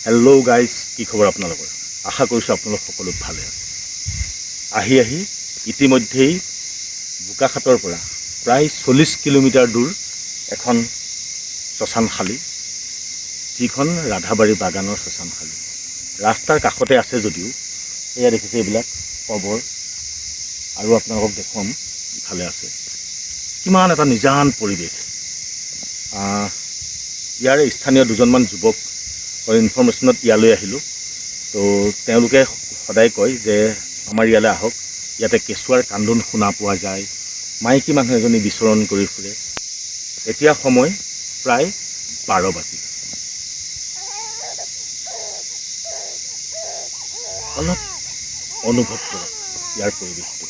Hello' guys, কি খবৰ আপোনালোকৰ? আশা কৰিছোঁ আপোনালোক সকলো ভালে আছে। আহি আহি ইতিমধ্যেই বোকাখাতৰ পৰা প্ৰায় 40 কিলোমিটাৰ দূৰ এখন শ্মশানশালী, যিখন ৰাধাবাৰী বাগানৰ শ্মশানশালী, ৰাস্তাৰ কাষতে আছে যদিও এয়া দেখিছে এইবিলাক কবৰ। আৰু আপোনালোকক দেখুৱাম, ইফালে আছে। কিমান এটা নিজান পৰিৱেশ। ইয়াৰে স্থানীয় দুজনমান যুৱক ইনফৰ্মেশ্যনত ইয়ালৈ আহিলোঁ। তো তেওঁলোকে সদায় কয় যে আমাৰ ইয়ালৈ আহক, ইয়াতে কেঁচুৱাৰ কান্দোন শুনা পোৱা যায়, মাইকী মানুহ এজনী বিচৰণ কৰি ফুৰে। এতিয়া সময় প্ৰায় 12 বাজিল। অলপ অনুভৱ কৰক ইয়াৰ পৰিৱেশটো।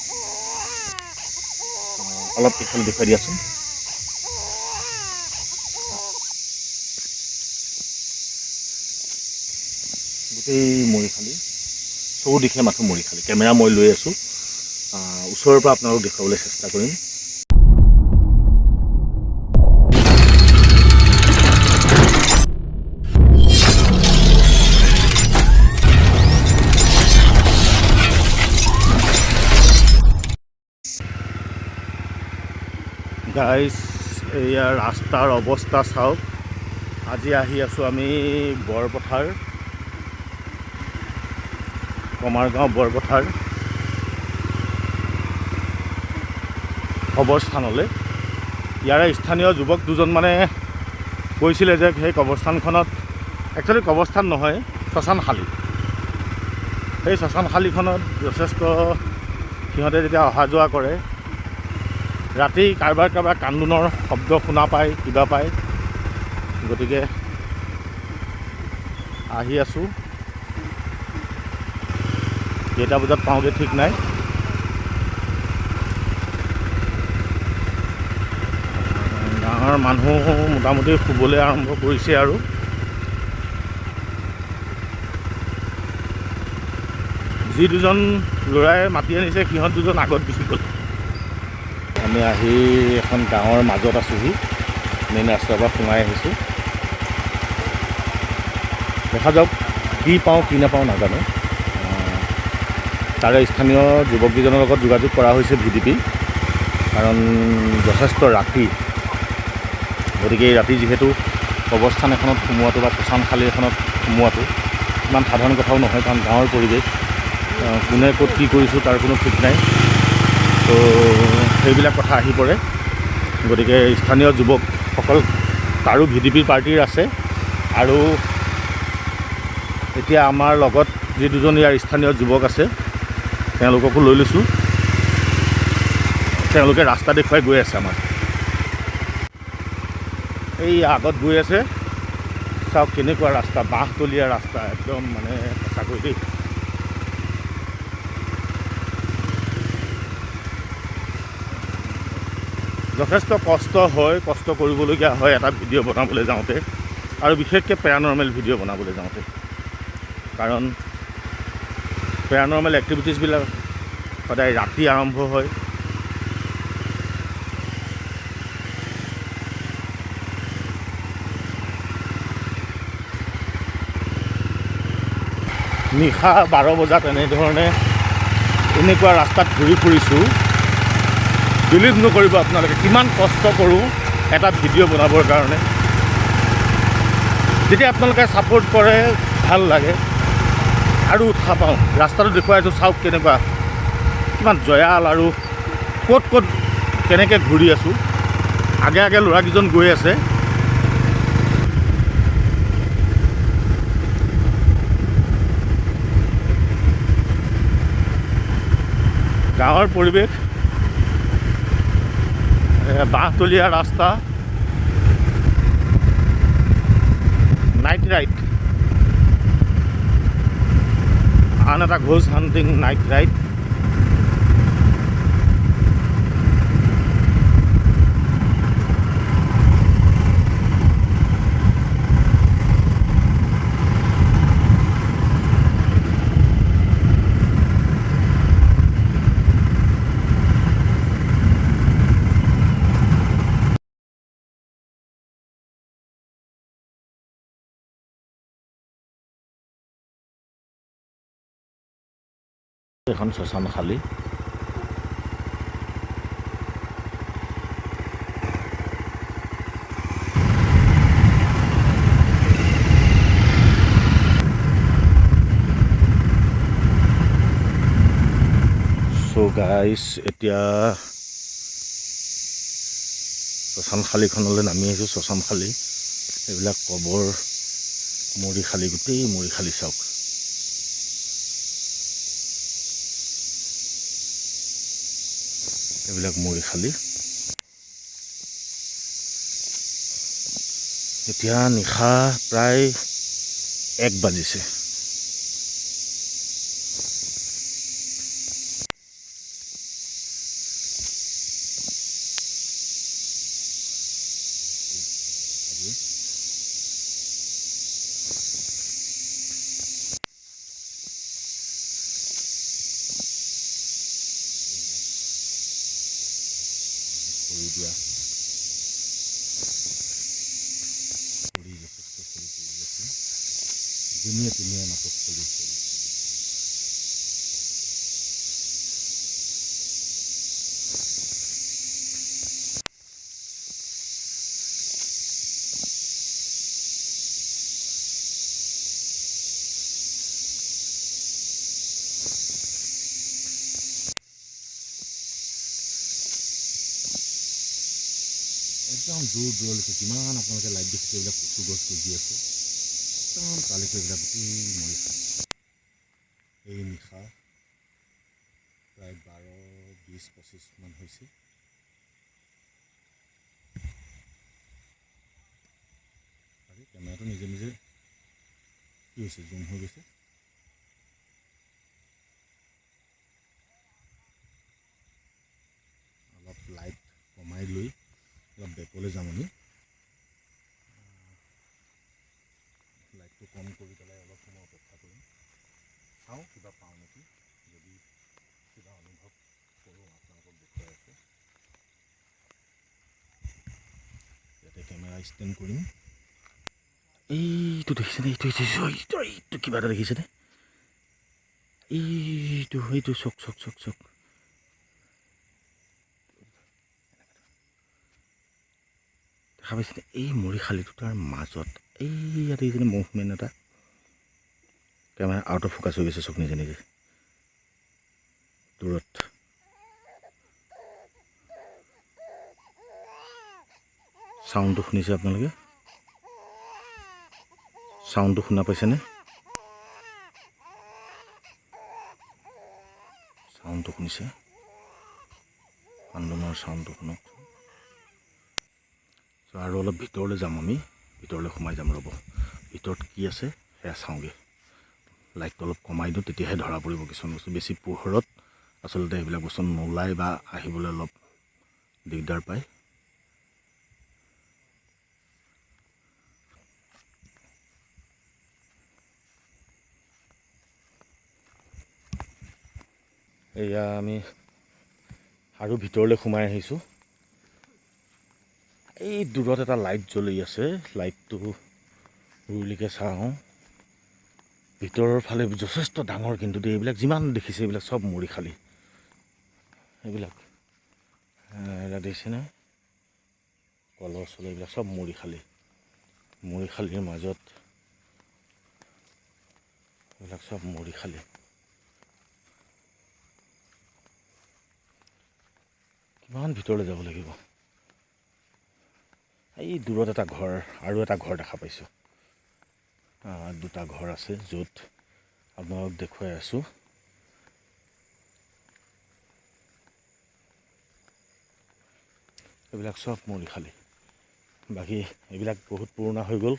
অলপ এইফালে দেখুৱাই দিয়াচোন। গোটেই মৰিশালি, চৌদিশে মাথো মৰিশালি। কেমেৰা মই লৈ আছোঁ, ওচৰৰ পৰা আপোনালোকক দেখুৱাবলৈ চেষ্টা কৰিম। গাইজ, এয়া ৰাস্তাৰ অৱস্থা চাওক। আজি আহি আছোঁ আমি বৰপথাৰ, কমাৰগাঁও বৰপথাৰ কবৰস্থানলৈ। ইয়াৰে স্থানীয় যুৱক দুজনমানে কৈছিলে যে সেই কবৰস্থানখনত, একচুৱেলি কবৰস্থান নহয়, শ্মশানশালী, সেই শ্মশানশালীখনত যথেষ্ট সিহঁতে যেতিয়া অহা যোৱা কৰে, ৰাতি কাৰোবাৰ কাৰোবাৰ কান্দোনৰ শব্দ শুনা পায়, কিবা পায়। গতিকে আহি আছোঁ, কেইটা বজাত পাওঁগৈ ঠিক নাই। গাঁৱৰ মানুহ মোটামুটি শুবলৈ আৰম্ভ কৰিছে। আৰু যি দুজন ল'ৰাই মাতি আনিছে, সিহঁত দুজন আগত গুচি গ'ল। আমি আহি এখন গাঁৱৰ মাজত আছোঁহি, মেইন ৰাস্তাৰ পৰা সোমাই আহিছোঁ। দেখা যাওক কি পাওঁ কি নাপাওঁ নাজানো। তাৰে স্থানীয় যুৱককেইজনৰ লগত যোগাযোগ কৰা হৈছে ভিডিপি, কাৰণ যথেষ্ট ৰাতি। গতিকে এই ৰাতি যিহেতু কবৰস্থান এখনত সোমোৱাটো বা শ্মশানশালী এখনত সোমোৱাটো ইমান সাধাৰণ কথাও নহয়, কাৰণ গাঁৱৰ পৰিৱেশ, কোনে ক'ত কি কৰিছোঁ তাৰ কোনো ঠিক নাই। তো সেইবিলাক কথা আহি পৰে। গতিকে স্থানীয় যুৱকসকল তাৰো ভিডিপি পাৰ্টীৰ আছে আৰু এতিয়া আমাৰ লগত যি দুজন ইয়াৰ স্থানীয় যুৱক আছে, তেওঁলোককো লৈ লৈছোঁ। তেওঁলোকে ৰাস্তা দেখুৱাই গৈ আছে আমাক। এই আগত গৈ আছে, চাওক কেনেকুৱা ৰাস্তা, বাঁহতলীয়া ৰাস্তা একদম, মানে সঁচাকৈ দেই। যথেষ্ট কষ্ট হয়, কষ্ট কৰিবলগীয়া হয় এটা ভিডিঅ' বনাবলৈ যাওঁতে আৰু বিশেষকৈ পেৰানৰ্মেল ভিডিঅ' বনাবলৈ যাওঁতে, কাৰণ পেৰানৰ্মেল এক্টিভিটিছবিলাক সদায় ৰাতি আৰম্ভ হয়। নিশা 12 বজাত এনেধৰণে এনেকুৱা ৰাস্তাত ঘূৰি ফুৰিছোঁ। বিলিভ নকৰিব আপোনালোকে কিমান কষ্ট কৰোঁ এটা ভিডিঅ' বনাবৰ কাৰণে। যেতিয়া আপোনালোকে ছাপোৰ্ট কৰে, ভাল লাগে আৰু উৎসাহ পাওঁ। ৰাস্তাটো দেখুৱাই আছোঁ, চাওক কেনেকুৱা, কিমান জয়াল আৰু ক'ত ক'ত কেনেকৈ ঘূৰি আছোঁ। আগে আগে ল'ৰাকেইজন গৈ আছে। গাঁৱৰ পৰিৱেশ, বাঁহতলীয়া ৰাস্তা, নাইট ৰাইড, আন এটা ঘোষ্ট হাণ্টিং নাইট ৰাইড। এখন শ্মশান খালী। চ' গাইছ, এতিয়া শ্মশান খালীখনলৈ নামি আহিছোঁ। শ্মশান খালী, এইবিলাক কবৰ, মৰিশালি, গোটেই মৰিশালি চাওক। এইবিলাক মৰিশালি। এতিয়া নিশা প্ৰায় 1 বাজিছে। খৰি দিয়া, খৰি, যথেষ্ট খৰি পৰি আছে। যেনিয়ে তেনিয়ে মাত্ৰ খৰি, খৰি, খৰি। একদম দূৰ দূৰলৈকে যিমান আপোনালোকে লাইট দেখিছে, এইবিলাক কচু গছ গজি আছে একদম তালৈকে, এইবিলাক গোটেই মৰিশালি। এই নিশা প্ৰায় 12:20-25মান হৈছে। আৰে, কেমেৰাটো নিজে নিজে কি হৈছে, জুম হৈ গৈছে। অলপ লাইট কমাই লৈ অলপ বেকলৈ যাম আমি। লাইটটো কম কৰি পেলাই অলপ সময় অপেক্ষা কৰিম, চাওঁ কিবা পাওঁ নেকি। যদি কিবা অনুভৱ কৰোঁ আপোনালোকক দেখুৱাই আছোঁ। ইয়াতে কেমেৰা ষ্টেণ্ড কৰিম। এইটো দেখিছেনে? এইটো, এইটো, এইটো, এইটো কিবা এটা দেখিছেনে? এইটো, এইটো, চক চক চক চক। দেখা পাইছেনে? এই মৰিশালি দুটাৰ মাজত এই ইয়াত দেখিছেনে মুভমেণ্ট এটা? কেমেৰা আউট অফ ফ'কাছ হৈ গৈছে, চক নিজে নিজে দূৰত। চাউণ্ডটো শুনিছে আপোনালোকে? চাউণ্ডটো শুনা পাইছেনে? চাউণ্ডটো শুনিছে? কান্দোনৰ চাউণ্ডটো শুনক। আৰু অলপ ভিতৰলৈ যাম আমি, ভিতৰলৈ সোমাই যাম, ৰ'ব। ভিতৰত কি আছে সেয়া চাওঁগৈ। লাইটটো অলপ কমাই দিওঁ, তেতিয়াহে ধৰা পৰিব কিছুমান বস্তু। বেছি পোহৰত আচলতে সেইবিলাক বস্তু নোলায় বা আহিবলৈ অলপ দিগদাৰ পায়। এয়া আমি আৰু ভিতৰলৈ সোমাই আহিছোঁ। এই দূৰত এটা লাইট জ্বলি আছে, লাইটটো ৰুলিকে চাওঁ। ভিতৰৰ ফালে যথেষ্ট ডাঙৰ কিন্তু দেই, এইবিলাক যিমান দেখিছে এইবিলাক চব মৰিশালি। এইবিলাক দেখিছেনে? কলহ চলহ এইবিলাক চব মৰিশালি। মৰিশালিৰ মাজত এইবিলাক চব মৰিশালি। কিমান ভিতৰলৈ যাব লাগিব। এই দূৰত এটা ঘৰ, আৰু এটা ঘৰ দেখা পাইছোঁ। দুটা ঘৰ আছে য'ত আপোনালোক দেখুৱাই আছোঁ। এইবিলাক চব মৰিশালি। বাকী এইবিলাক বহুত পুৰণা হৈ গ'ল,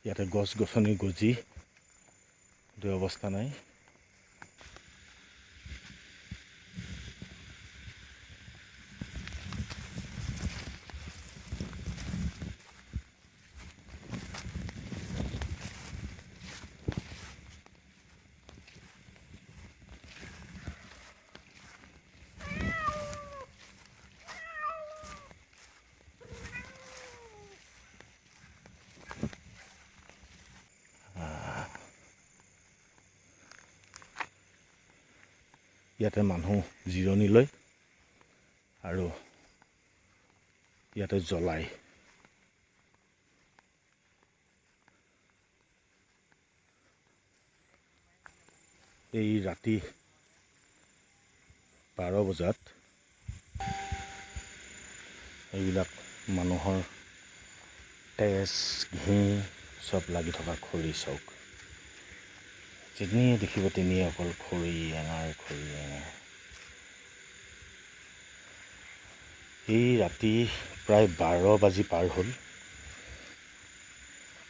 ইয়াতে গছ গছনি গজি দুৰৱস্থা নাই। ইয়াতে মানুহ জিৰণি লয় আৰু ইয়াতে জ্বলায়। এই ৰাতি 12 বজাত এইবিলাক মানুহৰ তেজ ঘিঁ চব লাগি থকা খৰি চাওক, যেনিয়ে দেখিব তেনিয়ে অকল খৰি এঙাৰ খৰি এঙাৰ। এই ৰাতি প্ৰায় 12 বাজি পাৰ হ'ল।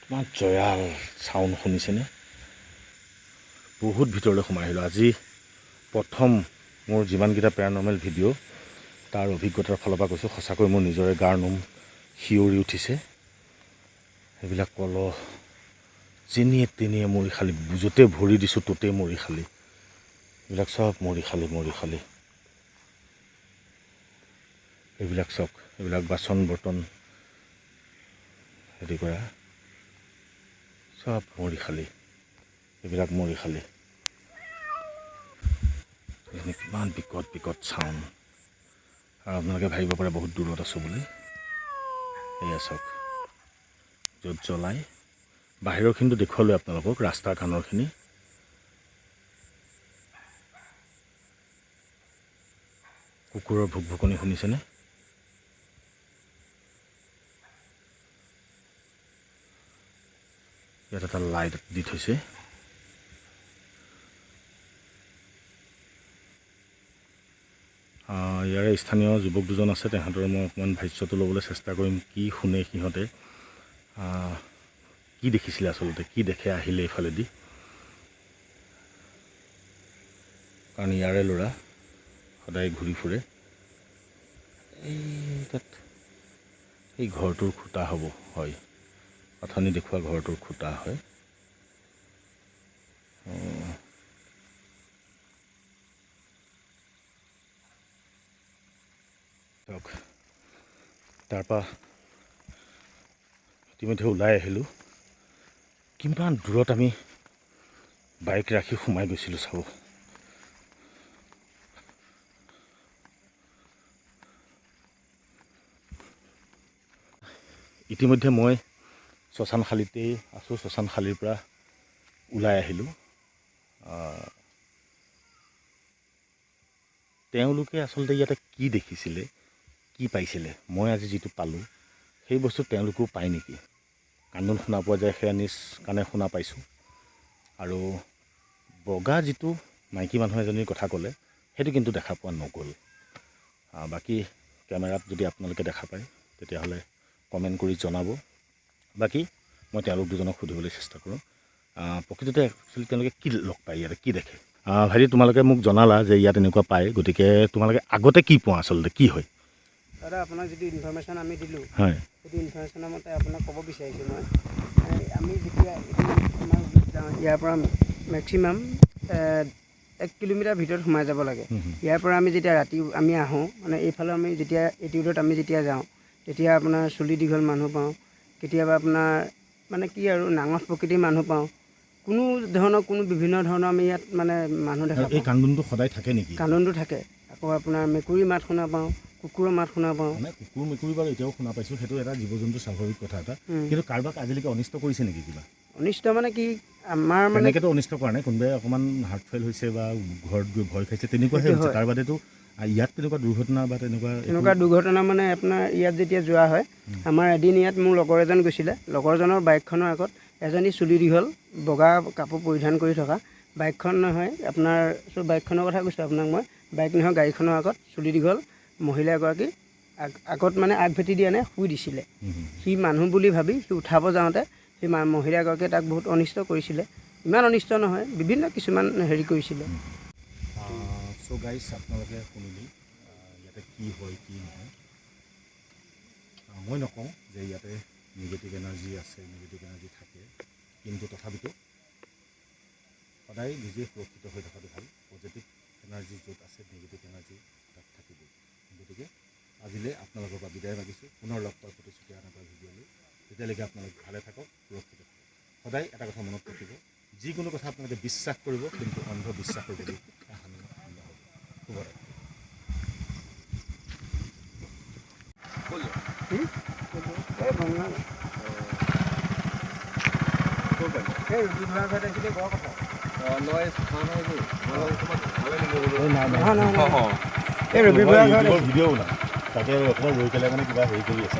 কিমান জয়াল চাউণ্ড শুনিছেনে? বহুত ভিতৰলৈ সোমাই আহিলোঁ। আজি প্ৰথম মোৰ যিমানকেইটা পেৰানৰ্মেল ভিডিঅ' তাৰ অভিজ্ঞতাৰ ফালৰ পৰা কৈছোঁ, সঁচাকৈ মোৰ নিজৰে গাৰ নোম শিয়ৰি উঠিছে। সেইবিলাক কলহ যেনিয়ে তেনিয়ে মৰি খালি, য'তে ভৰি দিছোঁ ত'তে মৰি খালি, এইবিলাক চব মৰি খালি মৰি খালি। এইবিলাক চাওক, এইবিলাক বাচন বৰ্তন হেৰি কৰা চব মৰি খালি, এইবিলাক মৰি খালি। এইখিনি কিমান বিকট বিকট চাউণ্ড। আৰু আপোনালোকে ভাবিব পাৰে বহুত দূৰত আছোঁ বুলি। এয়া চাওক য'ত জ্বলাই, বাহিৰৰখিনিতো দেখুৱালোঁ আপোনালোকক, ৰাস্তাৰ কাণৰখিনি। কুকুৰৰ ভুক ভুকনি শুনিছেনে? ইয়াত এটা লাইট দি থৈছে। ইয়াৰে স্থানীয় যুৱক দুজন আছে, তেহেঁতৰ মই অকণমান ভাষ্যটো ল'বলৈ চেষ্টা কৰিম, কি শুনে সিহঁতে, কি দেখিছিলে আচলতে, কি দেখে আহিলে এইফালেদি। কাৰণ ইয়াৰে ল'ৰা সদায় ঘূৰি ফুৰে। এই তাত এই ঘৰটোৰ খুঁটা হ'ব, হয় অথনি দেখুওৱা ঘৰটোৰ খুঁটা হয়। তাৰপৰা ইতিমধ্যে ওলাই আহিলোঁ। কিমান দূৰত আমি বাইক ৰাখি সোমাই গৈছিলোঁ চাব। ইতিমধ্যে মই শ্মশানশালীতেই আছোঁ। শ্মশানশালীৰ পৰা ওলাই আহিলোঁ। তেওঁলোকে আচলতে ইয়াতে কি দেখিছিলে, কি পাইছিলে, মই আজি যিটো পালোঁ সেই বস্তু তেওঁলোকেও পায় নেকি? কান্দোন শুনা পোৱা যায়, সেয়া নিজ কাণে শুনা পাইছোঁ। আৰু বগা যিটো মাইকী মানুহ এজনীৰ কথা ক'লে, সেইটো কিন্তু দেখা পোৱা নগ'ল। বাকী কেমেৰাত যদি আপোনালোকে দেখা পায় তেতিয়াহ'লে কমেণ্ট কৰি জনাব। বাকী মই তেওঁলোক দুজনক সুধিবলৈ চেষ্টা কৰোঁ, প্ৰকৃততে একচুৱেলি তেওঁলোকে কি লগ পায়, ইয়াতে কি দেখে। ভাইটি, তোমালোকে মোক জনালা যে ইয়াত এনেকুৱা পায়, গতিকে তোমালোকে আগতে কি পোৱা, আচলতে কি হয়? দাদা, আপোনাক যিটো ইনফৰমেশ্যন আমি দিলোঁ, হয়, সেইটো ইনফৰমেশ্যনৰ মতে আপোনাক ক'ব বিচাৰিছোঁ মই। আমি যেতিয়া আমাৰ যাওঁ, ইয়াৰ পৰা মেক্সিমাম 1 কিলোমিটাৰ ভিতৰত সোমাই যাব লাগে। ইয়াৰ পৰা আমি যেতিয়া ৰাতি আমি আহোঁ, মানে এইফালে আমি যেতিয়া এইটো ৰোডত আমি যেতিয়া যাওঁ, তেতিয়া আপোনাৰ চুলি দীঘল মানুহ পাওঁ, কেতিয়াবা আপোনাৰ মানে কি আৰু নাঙঠ প্ৰকৃতিৰ মানুহ পাওঁ, কোনো ধৰণৰ কোনো বিভিন্ন ধৰণৰ আমি ইয়াত মানে মানুহ দেখা এই পাওঁ। কান্দোনটো সদায় থাকে নেকি? কান্দোনটো থাকে। আকৌ আপোনাৰ মেকুৰী মাত শুনা পাওঁ, কুকুৰৰ মাত শুনা পাওঁ। মানে কুকুৰ মেকুৰী বাৰু এতিয়াও শুনা পাইছোঁ, সেইটো এটা জীৱ জন্তুৰ স্বাভাৱিক কথা এটা। কিন্তু কাৰোবাক আজিলৈকে অনিষ্ট কৰিছে নেকি কিবা? অনিষ্ট মানে কি, আমাৰ মানে তেনেকেতো অনিষ্ট কৰা নাই, কোনোবাই অকণমান হাৰ্ট ফেইল হৈছে বা ঘৰত গৈ ভয় খাইছে তেনেকুৱাহে সেইটো হৈছে। হয়। তাৰ বাদেতো ইয়াত তেনেকুৱা দুৰ্ঘটনা বা তেনেকুৱা তেনেকুৱা দুৰ্ঘটনা মানে আপোনাৰ ইয়াত যেতিয়া যোৱা হয়, আমাৰ এদিন ইয়াত মোৰ লগৰ এজন গৈছিলে, লগৰজনৰ বাইকখনৰ আগত এজনী চুলি দীঘল বগা কাপোৰ পৰিধান কৰি থকা বাইকখন নহয় আপোনাৰ, চ' বাইকখনৰ কথা কৈছোঁ আপোনাক মই, বাইক নহয় গাড়ীখনৰ আগত চুলি দীঘল মহিলা এগৰাকী আগত মানে আগভেটি দিয়া নাই, শুই দিছিলে। সি মানুহ বুলি ভাবি সি উঠাব যাওঁতে সেই মহিলাগৰাকীয়ে তাক বহুত অনিষ্ট কৰিছিলে। ইমান অনিষ্ট নহয়, বিভিন্ন কিছুমান হেৰি কৰিছিলে। চ' গাইজ, আপোনালোকে শুনিলেই ইয়াতে কি হয় কি নহয়। মই নকওঁ যে ইয়াতে নিগেটিভ এনাৰ্জি আছে, নিগেটিভ এনাৰ্জি থাকে, কিন্তু তথাপিতো সদায় নিজে সুৰক্ষিত হৈ থকাটো ভাল। পজিটিভ এনাৰ্জি য'ত আছে, নিগেটিভ এনাৰ্জি তাত থাকিবই। গতিকে আজিলৈ আপোনালোকৰ পৰা বিদায় মাগিছোঁ। পুনৰ লগ পোৱাৰ প্ৰতিশ্ৰুতি আন এটা ভিডিঅ'লৈ। তেতিয়ালৈকে আপোনালোক ভালে থাকক, সুৰক্ষিত থাকক। সদায় এটা কথা মনত ৰাখিব, যিকোনো কথা আপোনালোকে বিশ্বাস কৰিব, কিন্তু অন্ধবিশ্বাসৰ প্ৰতি নহ'ব। এই বঙা এই ৰুবি ধৰা ঘৰত আহিছিলে বৰ কথা। নহয় নহয় নহয়, এই ৰবি বৰা ঘৰত ভিডিঅ' বনাম, তাকে অকণমান ৰৈ পেলাই মানে কিবা হেৰি কৰি আছে।